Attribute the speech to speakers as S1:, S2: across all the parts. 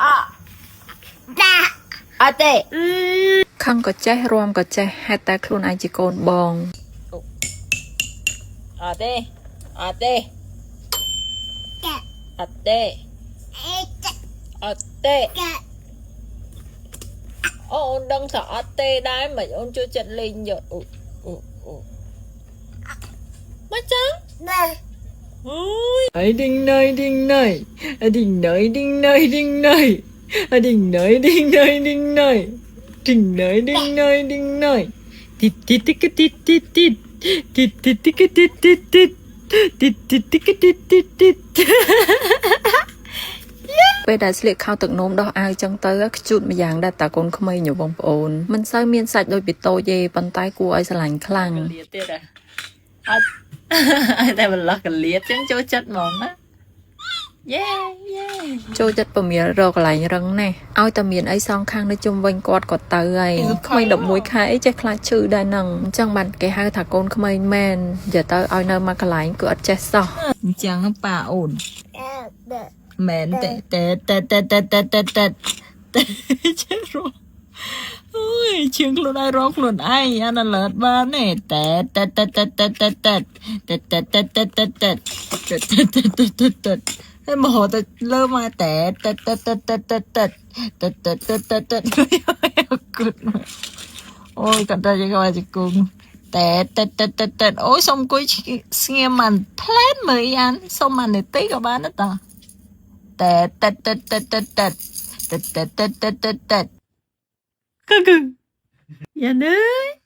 S1: អអត់ទេ
S2: ខឹងក៏ចេះរាំក៏ចេះហេតុតែខ្លួនឯងជាកូនបង
S1: អត់ទេអត់ទេអត់ទេអត់ទេអូអូនដឹងថាអត់ទេដែរមិនអូនចូលចិត្តលេងយកអូអូអូមកចឹងអូយ
S3: អីឌីងណៃឌីងណៃអឌីងណៃឌីងណៃឌីងណៃអឌីងណៃឌីងណៃឌីងណៃឌីងណៃឌីងណៃឌីងណៃទីទីទីទីទីទីទីទីទីទីទីទីទីទីទីទីទីទី
S2: ពេលដែលស្លៀកខោទឹកនោមដោះអាវចឹងទៅខ្ជូតម្យ៉ាងដែរតាកូនក្មេងញបងប្អូនមិនសូវមានសាច់ដូចពីតូចទេប៉ុន្តែគួរឲ្យស្រឡាញ់ខ្លាំង
S1: កលៀតទៀតអត់តែបន្លោះកលៀតចឹងចូលចិត្តហ្មងណាយេយេ
S2: ចូលចិត្តពមៀលរកកន្លែងរឹងណាស់ឲ្យតែមានអីសងខាងនៅជុំវិញគាត់ក៏ទៅហើយក្មេង11ខែអីចេះខ្លាចឈឺដែរហ្នឹងអញ្ចឹងបានគេហៅថាកូនក្មេងមែននិយាយទៅឲ្យនៅមកកន្លែងគឺអត់ចេះសោះ
S3: អញ្ចឹងប៉ាអូនមែនទេតែតែតែតែតែតែតែតែចេះរកអូយជឿងខ្លួនឯងរកខ្លួនឯងអានលើតបានទេតែតែតែតែតែតែតែតែតែតែតែតែតែតែតែតែតែតែមកទៅលើមកតែតែតែតែតែតែតែតែតែតែតែតែគុតអូយកន្តែយកមកជង្គង់តែតែតែតែតែអូយសុំអង្គុយស្ងៀមមិនផ្លែនមើលអានសុំមួយនាទីក៏បានដែរតាតែតែតែតែតែតែតែតែតែតែតែកឹកយ៉ានើយ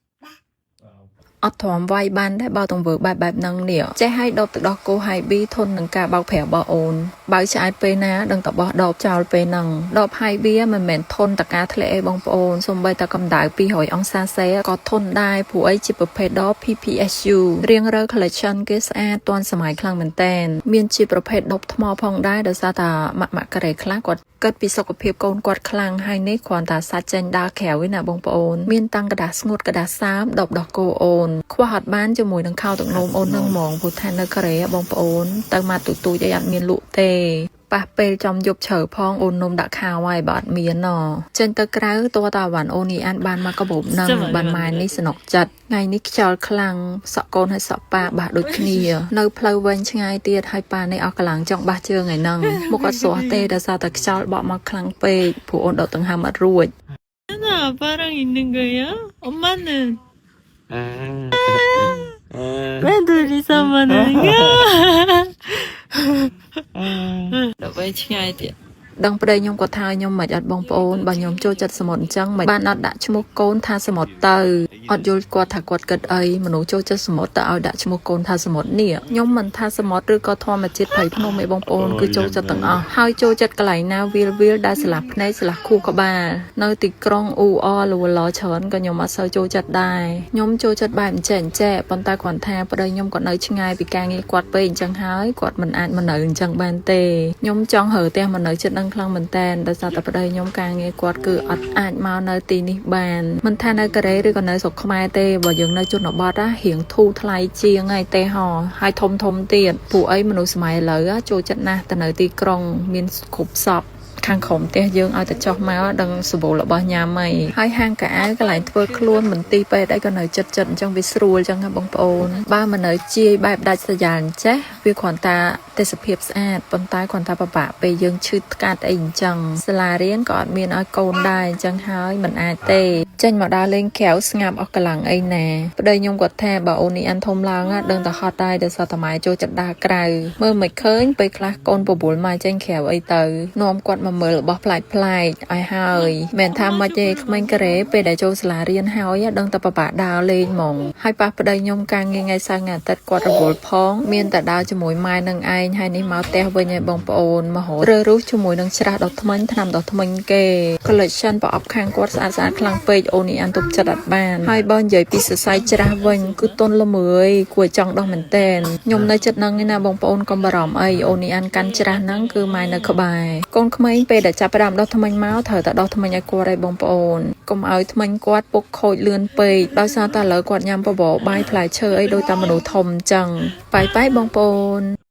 S2: អត់ទ្រាំវាយបានដែរបើទង្វើបែបបែបហ្នឹងនេះចេះឲ្យដបទឹកដោះគោហៃប៊ីធន់នឹងការបោកប្រាស់របស់អូនបើឆ្អែតពេលណាដឹងតែបោះដបចោលពេលហ្នឹងដបហៃប៊ីមិនមែនធន់តការធ្លាក់អីបងប្អូនសូម្បីតែកម្ដៅ200អង្សាសេក៏ធន់ដែរព្រោះអីជាប្រភេទដប PPSU រៀងរើ collection គេស្អាតទាន់សម័យខ្លាំងមែនតែនមានជាប្រភេទដបថ្មផងដែរដោយសារតាម៉ាក់ម៉ាក់ការ៉េខ្លះគាត់គិតពីសុខភាពកូនគាត់ខ្លាំងហើយនេះគ្រាន់តែសាច់ចេញដើរក្រៅឯណាបងប្អូនមានតាំងក្រដាសស្ងួតក្រដាសសើមដបដោះគោអូនខ្វះអត់បានជាមួយនឹងខោទឹកនោមអូននឹងហ្មងព្រោះថានៅកូរ៉េបងប្អូនទៅមកទូទូចអីអត់មានលក់ទេប៉ះពេលចំយប់ជ្រៅផងអូននំដាក់ខោហើយបើអត់មានណចេញទៅក្រៅតើតាវ៉ាន់អូននេះអានបានមកកាបូបនឹងបានម៉ែនេះសនុកចិត្តថ្ងៃនេះខ្យល់ខ្លាំងសក់កូនហើយសក់ប៉ាបាសដូចគ្នានៅផ្លូវវែងឆ្ងាយទៀតហើយប៉ានេះអស់កម្លាំងចង់បាសជើងឯហ្នឹងមុខអត់ស្រស់ទេដោយសារតែខ្យល់បក់មកខ្លាំងពេកព្រោះអូនដកដង្ហើមអត់រួច
S3: 나 아빠랑 있는 거야? 엄마는 왜 둘이서만 하는 거야?
S1: ដល់ពេលឆ្ងាយទៀត
S2: ដឹងប្តីខ្ញុំគាត់ថាខ្ញុំមិនអត់បងប្អូនបើខ្ញុំចូលចិត្តសមុទ្រអញ្ចឹងមិនបានអត់ដាក់ឈ្មោះកូនថាសមុទ្រទៅអត់យល់គាត់ថាគាត់គិតអីមនុស្សចូលចិត្តសមុទ្រទៅឲ្យដាក់ឈ្មោះកូនថាសមុទ្រនេះខ្ញុំមិនថាសមុទ្រឬក៏ធម្មជាតិព្រៃភ្នំអីបងប្អូនគឺចូលចិត្តទាំងអស់ហើយចូលចិត្តកន្លែងណាវាលវាលដែលស្លាស់ភ្នែកស្លាស់ខួរក្បាលនៅទីក្រុងអ៊ូអលវឡច្រើនក៏ខ្ញុំអត់សូវចូលចិត្តដែរខ្ញុំចូលចិត្តបែបអញ្ចេះអញ្ចេះប៉ុន្តែគ្រាន់ថាប្តីខ្ញុំក៏នៅឆ្ងាយពីការងារគាត់ពេកអញ្ចឹងហើយគាត់មិនអាចមកនៅអញ្ចឹងបានទេខ្ញុំចង់រើផ្ទះមកនៅចិត្តនឹងខ្លាំងមែនតែនដោយសារតែប្តីខ្ញុំការងារគាត់គឺអត់អាចមកនៅទីនេះបានមិនថានៅកូរ៉េឬក៏នៅស្រុកខ្មែរទេបើយើងនៅជនបទណារៀងធូរថ្លៃជាងហើយទេហោហើយធំធំទៀតពួកអីមនុស្សសម័យឥឡូវចូលចិត្តណាស់ទៅនៅទីក្រុងមានគ្រប់សពខាងក្រោមផ្ទះយើងឲ្យតែចោះមកដឹងសម្បូររបស់ញ៉ាំហើយហើយហាងកៅអៅកន្លែងធ្វើខ្លួនមន្ទីរពេទ្យអីក៏នៅចិត្តចិត្តអញ្ចឹងវាស្រួលអញ្ចឹងណាបងប្អូនបើមកនៅជាយបែបដាច់ស្រយាលអញ្ចេះវាគ្រាន់តែទេសភាពស្អាតប៉ុន្តែគ្រាន់តែពិបាកពេលយើងឈឺថ្កាត់អីអញ្ចឹងសាលារៀនក៏អត់មានឲ្យកូនដែរអញ្ចឹងហើយមិនអាចទេចេញមកដើរលេងក្រៅស្ងាប់អស់កម្លាំងអីណាប្តីខ្ញុំគាត់ថាបើអូននេះអានធំឡើងណាដឹងតែហត់ដែរដោយសារតែម៉ែចូលចិត្តដើរក្រៅមើលមិនឃើញពេលខ្លះកូនបបួលម៉ែចេញក្រៅអីទៅនាំគាត់មកមើលរបស់ប្លែកប្លែកឲ្យហើយមិនថាម៉េចទេក្មេងកូរ៉េពេលដែលចូលសាលារៀនហើយដឹងតែពិបាកដើរលេងហ្មងហើយប៉ះប្តីខ្ញុំការងារថ្ងៃសៅរ៍ថ្ងៃអាទិត្យគាត់រវល់ផងមានតែដើរជាមួយម៉ែនឹងឯងហើយនេះមកផ្ទះវិញឲ្យបងប្អូនមកររើរុះជាមួយនឹងច្រាស់ដ៏ថ្មិញថ្នាំដ៏ថ្មិញគេ collection ប្រអប់ខាងគាត់ស្អាតស្អាតខ្លាំងពេកអូននេះអានទប់ចិត្តអត់បានហើយបើនិយាយពីសរសៃច្រាស់វិញគឺទន់ល្មើយគួរឲ្យចង់ដោះមែនតែនខ្ញុំនៅចិត្តនឹងឯណាបងប្អូនកុំបារម្ភអីអូននេះអានកាន់ច្រាស់ហ្នឹងគឺម៉ែនៅក្បែរកូនក្មេងពេលដែលចាប់ផ្ដើមដោះថ្មិញមកត្រូវតែដោះថ្មិញឲ្យគាត់ឲ្យបងប្អូនកុំឲ្យថ្មិញគាត់ពុកខូចលឿនពេកដោយសារតែឥឡូវគាត់ញ៉ាំបបរបាយផ្លែឈើអីដូចតែមនុស្សធំអញ្ចឹងបាយបាយបងប្អូន។